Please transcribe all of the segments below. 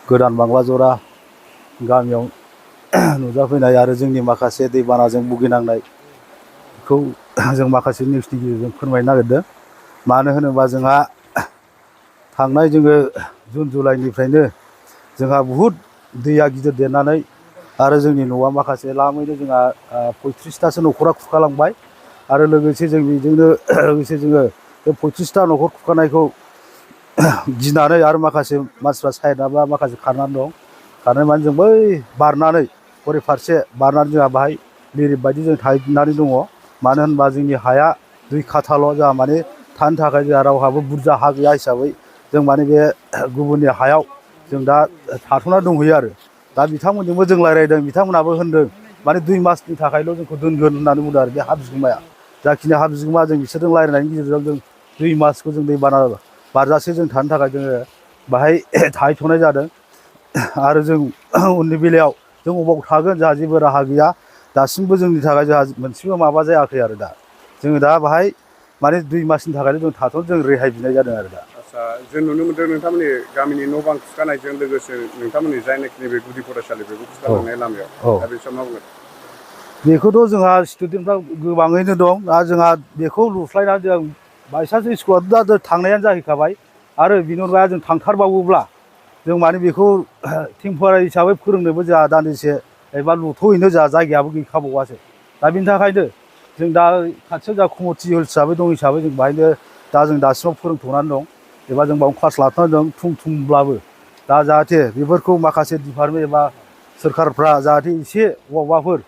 गोदान बांला जरा गामियाव नुजाफैनाय आरो जोंनि माखासे दैबानाजों भुगिनांनायखौ जों माखासे निउसनि गेजेरजों फोरमायनो नागिरदों। मानो होनोबा जोंहा थांनाय जुन जुलाइनिफ्रायनो जोंहा बहुद दैया गिदिर देरनानै आरो जोंनि न'आ माखासे लामैनो जोंहा 35थासो न'खरा खुरखालांबाय आरो लोगोसे जों बेजोंनो लोगोसे जोङो बे 35था न'खर खुरखानायखौ गिनानै आरो माखासे मानसिफ्रा साइडआबा माखासे खारनानै दं। खारनाय माने जों बै बारनानै हरै फारसे बारनानै जोंहा बाहाय लिरिफ बायदि जों थाहैनानै दङ। मानो होनबा जोंनि हाया 2 काठाल' जोंहा माने थानो थाखाय जोंहा रावहाबो बुरजा हा गैया हिसाबै जों माने बे गुबुननि हायाव जों दा थाथ'ना दंहैयो आरो। दा बिथांमोनजोंबो जों रायज्लायदों, बिथांमोनाबो होनदों माने 2 मासनि थाखायल' जोंखौ दोनगोन होननानै बुंदों आरो बे हा बिगोमाया। जाखिनि हा बिगोमा जों बिसोरजों रायज्लायनायनि गेजेरजों जों 2 मासखौ जों दैबाना बारजासे जों थानो थाखाय जोङो बाहाय थाहैथ'नाय जादों। आरो जों उननि बेलायाव जों अबाव थागोन जोंहा जेबो राहा गैया। दासिमबो जोंनि थाखाय जोंहा मोनसेबो माबा जायाखै आरो दा जोङो दा बाहाय माने 2 मासनि थाखायनो जों थाथ'नो जों रेहाय बिनाय जादों आरो दा। आदसा, जों नुनो मोनदों नोंथांमोननि गामिनि न' बां खुरखानायजों लोगोसे नोंथांमोननि जायनाखि नैबे गुदि फरायसालि बेखौ खुरखालांनाय लामायाव दा बे समाव मा बुंगोन? बेखौथ' जोंहा स्टुडेन्टफ्रा गोबाङैनो दं। दा जोंहा बेखौ लुस्लायनानै जों बायसान्स स्कुलाथ' दा थांनायानो जाहैखाबाय आरो बिनि अनगायै जों थांथारबावोब्ला जों माने बेखौ टेम्परारि हिसाबै फोरोंनोबो जोंहा दान्दिसे एबा लुथ'हैनो जोंहा जायगायाबो गैखाबावासो। दा बिनि थाखायनो जों दा खाथियाव जोंहा कमिउनिटि हल हिसाबै दं हिसाबै जों बाहायनो दा जों दासिमाव फोरोंथ'नानै दं एबा जों बावनो क्लास लाथ'नानै दं थुमब्लाबो। दा जाहाथे बेफोरखौ माखासे डिपार्टमेन्ट एबा सोरखारफ्रा जाहाथे एसे अबावबाफोर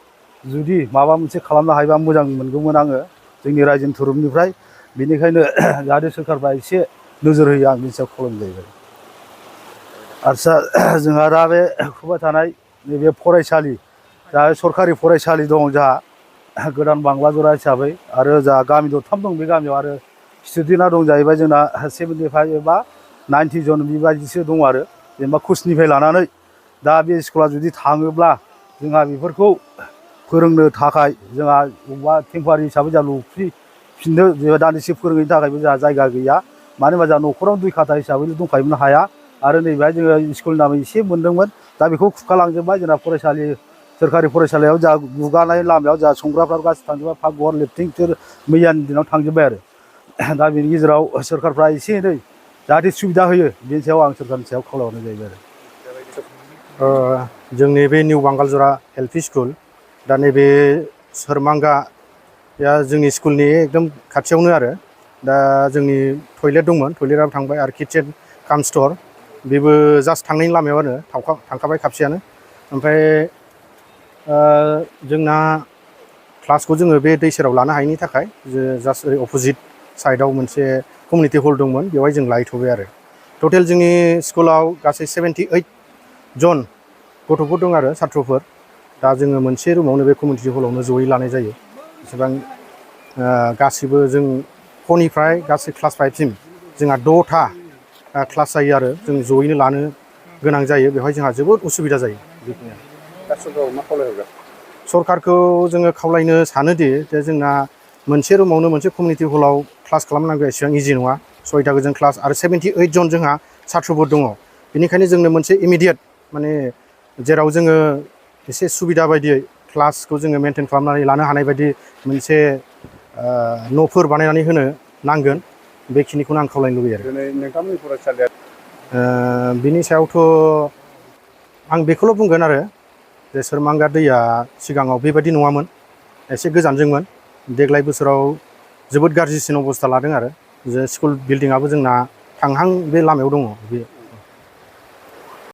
जुदि माबा मोनसे खालामनो हायोबा मोजां मोनगौमोन आङो जोंनि रायजोनि थुरुबनिफ्राय। बेनिखायनो जाहाथे सोरखारफ्रा एसे नोजोर होयो आं बिनि सायाव खावलायनाय जाहैबाय। आदसा, जोंहा दा बे खुरबाय थानाय नैबे फरायसालि दा सरकारि फरायसालि दं जोंहा गोदान बांला जरा हिसाबै आरो जोंहा गामि दरथाम दं। बे गामियाव आरो स्टुडेन्टआ दं जाहैबाय जोंना 75 एबा 90 जन बेबायदिसो दं आरो जेनेबा कुचनिफ्राय लानानै। दा बे स्कुला जुदि थाङोब्ला जोंहा बेफोरखौ फोरोंनो थाखाय जोंहा बबेबा टेम्परारि हिसाबै जोंहा लुफिननो जेनेबा दान्दिसे फोरोंहैनो थाखायबो जोंहा जायगा गैया। मानो होनबा जोंहा न'खराव 2 काठा हिसाबैल' दंखायोमोन हाया आरो नैबेहाय जोङो स्कुलनि नामै एसे मोनदोंमोन। दा बेखौ खुरखालांजोब्बाय। जोंना फरायसालि सोरखारि फरायसालियाव जोंहा गुगानाय लामायाव जोंहा संग्राफ्राबो गासिबो थांजोब्बाय। पाकघर लेट्रिन बिसोर मैयानि दिनाव थांजोब्बाय आरो। दा बेनि गेजेराव सोरखारफ्रा एसे एनै जाहाथे सुबिदा होयो बेनि सायाव आं सोरखारनि सायाव खावलायहरनाय जाहैबाय आरो। जोंनि बे निउ बांगालजरा एलपि स्कुल दा नैबे सोरमांगाया जोंनि स्कुलनि एकदम खाथियावनो आरो। दा जोंनि टयलेट दंमोन, टयलेटआबो थांबाय आरो किटचेन काम स्ट'र बेबो जास्ट थांनायनि लामायाव आरो थांखाबाय खाबसेयानो। ओमफ्राय जोंना क्लासखौ जोङो बे दै सेराव लानो हायैनि थाखाय जास्ट ओरै अपोजिट साइडआव मोनसे कमिउनिटि हल दंमोन, बेवहाय जों लाहैथ'बाय आरो। टटेल जोंनि स्कुलाव गासै 78 जन गथ'फोर दं आरो साथ्र'फोर। दा जोङो मोनसे रुमावनो बे कमिउनिटि हलावनो जयै लानाय जायो। एसेबां गासिबो जों फरनिफ्राय गासै क्लास 5सिम जोंहा 6था क्लास जायो आरो जों जयैनो लानो गोनां जायो। बेवहाय जोंहा जोबोद उसुबिदा जायो। बेखिनियानो। दा सरकारखौ मा खावलायहरगोन? सरकारखौ जोङो खावलायनो सानोदि जे जोंना मोनसे रुमावनो मोनसे कमिउनिटि हलाव क्लास खालामनांगौ एसेबां इजि नङा। 6था गोजोन क्लास आरो 78 जन जोंहा साथ्र'फोर दङ। बेनिखायनो जोंनो मोनसे इमिडियेट माने जेराव जोङो एसे सुबिदा बायदियै क्लासखौ जोङो मेनटेन खालामनानै लानो हानाय बायदि मोनसे न'फोर बानायनानै होनो नांगोन। बेखिनिखौनो आं खावलायनो लुबैयो आरो। दिनै नोंथांमोननि फरायसालिया बिनि सायावथ' आं बेखौल' बुंगोन आरो जे सोरमांगा दैया सिगाङाव बेबायदि नङामोन, एसे गोजानजोंमोन। देग्लाय बोसोराव जोबोद गाज्रिसिन अबस्था लादों आरो जे स्कुल बिल्डिंआबो जोंना थांहां बे लामायाव दङ। बे